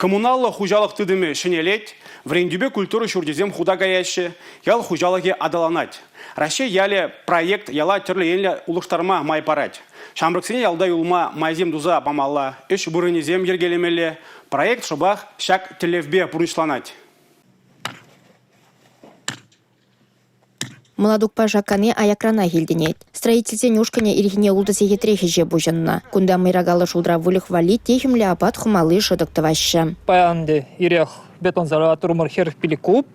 Коммуналлӑ хуҫалӑх тытӑмӗ ҫӗнелет, вӗрентӳпе культура ҫурчӗсем хута каяҫҫӗ, ял хуҫалӑхӗ аталанать. Раҫҫей ялӗ проект яла тӗрлӗ енлӗ улӑштарма май парать. Ҫамрӑксене ялта юлма майсем туса памалла, ӗҫ вырӑнӗсем йӗркелемелле. Проект шӑпах ҫак тӗллевпе пурнӑҫланать. Мӑлатукпа шаккани аякранах илтӗнет. Строительсен ушкӑнӗ ирхине 6 сехетрех ӗҫе пуҫӑннӑ. Кунта мӑйракаллӑ шултра выльӑх валли техӗмлӗ апат хумалли шӑтӑк тӑваҫҫӗ. Паян ӗнтӗ ирех бетон саратурӑмӑр 45 куб.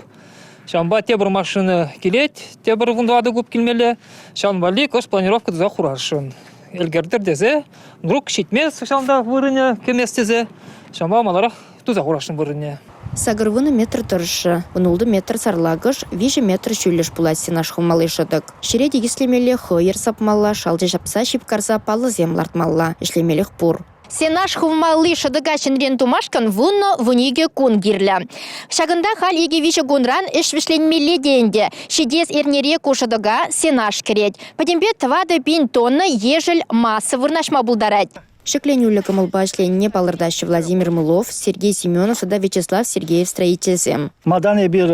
Ҫавӑнпа тепӗр машина килет, тепӗр 14 куб килмелле. Ҫавӑн валли кӑшт планировка туса хурасшӑн. Ӗлкӗртӗр тесе, вдруг ҫитмест ҫавӑнта вырӑнӗ кӗмест тесе, ҫавӑнпа маларах туса хурасшӑн вырӑнне. 80 метр тӑршшӗ, 16 метр сарлакӑш, 3 метр ҫӳллӗш пулать сенаж хывмалли шӑтӑк. Ҫӗре тикӗслемелле, хӑйӑр сапмалла, шалча ҫапса ҫип карса паллӑсем лартмалла. Ӗҫлемелӗх пур. Сенаж хывмалли шӑтӑка ҫӗнӗрен тумашкӑн 10-12 кун кирлӗ. Ҫакӑнта халь икӗ-виҫӗ кунран ӗҫ вӗҫленмелле те ӗнтӗ. Ҫитес эрнере ку шӑтӑка сенаж кӗрет. Пӗтӗмпе 4 пин тонна ешӗл масса вырнаҫма пултарать. Ҫӗкленӳллӗ кӑмӑлпа ӗҫленине палӑртаҫҫӗ Владимир Мылов, Сергей Семенов тата Вячеслав Сергеев строительсем. Малтан эпир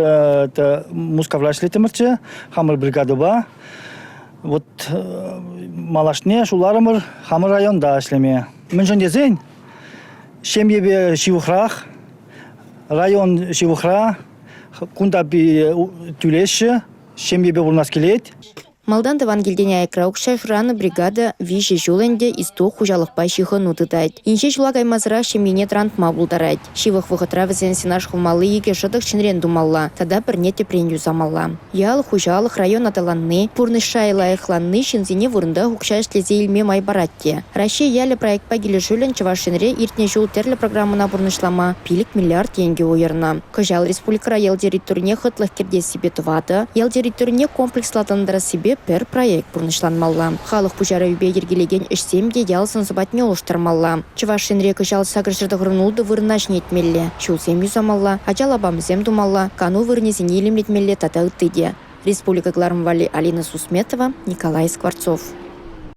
Мускавра ӗҫлеттӗмӗрччӗ, хамӑр бригадӑпа. Вот малашне шуларӑмӑр хамӑр районта ӗҫлеме. Мӗншӗн тесен ҫемьепе ҫывӑхрах, район ҫывӑхра, кунта тӳлеҫҫӗ, ҫемьепе пурӑнас килет. Малтан тӑван килтен аякра укҫа шыранӑ бригада виҫӗ ҫул ӗнтӗ Исток хуҫалӑхпа ҫыхӑну тытать. Инҫе ҫула каймасӑрах ҫемьене тӑрантма пултарать. Ҫывӑх вӑхӑтра вӗсен сенаж хывмалли икӗ шӑтӑк ҫӗнӗрен тумалла тата пӗрне тӗпрен юсамалла. Ял, хуҫалӑх, район аталанни, пурнӑҫ шайӗ лайӑхланни ҫынсене вырӑнтах укҫа ӗҫлесе илме май парать те. Раҫҫей ялӗ проектпа килӗшӳллӗн Чӑваш Енре иртнӗ ҫул тӗрлӗ программӑна пурнӑҫлама 5 миллиард тенкӗ уйӑрнӑ. Кӑҫал республикӑра ял территорине хӑтлӑх кӗртессипе тӑватӑ, ял территорине комплекслӑ аталантарассипе пӗр проект пурнӑҫланмалла. Халӑх пуҫарӑвӗпе йӗркелекен ӗҫсем те ял сӑн-сӑпатне улӑштармалла. Чӑваш Енре кӑҫал 896 вырӑна ҫӗнетмелле, ҫулсем юсамалла, ача лапамӗсем тумалла, кану вырӑнӗсене илемлетмелле тата ытти те. Республика кӑларӑм валли Алина Сусметова, Николай Скворцов.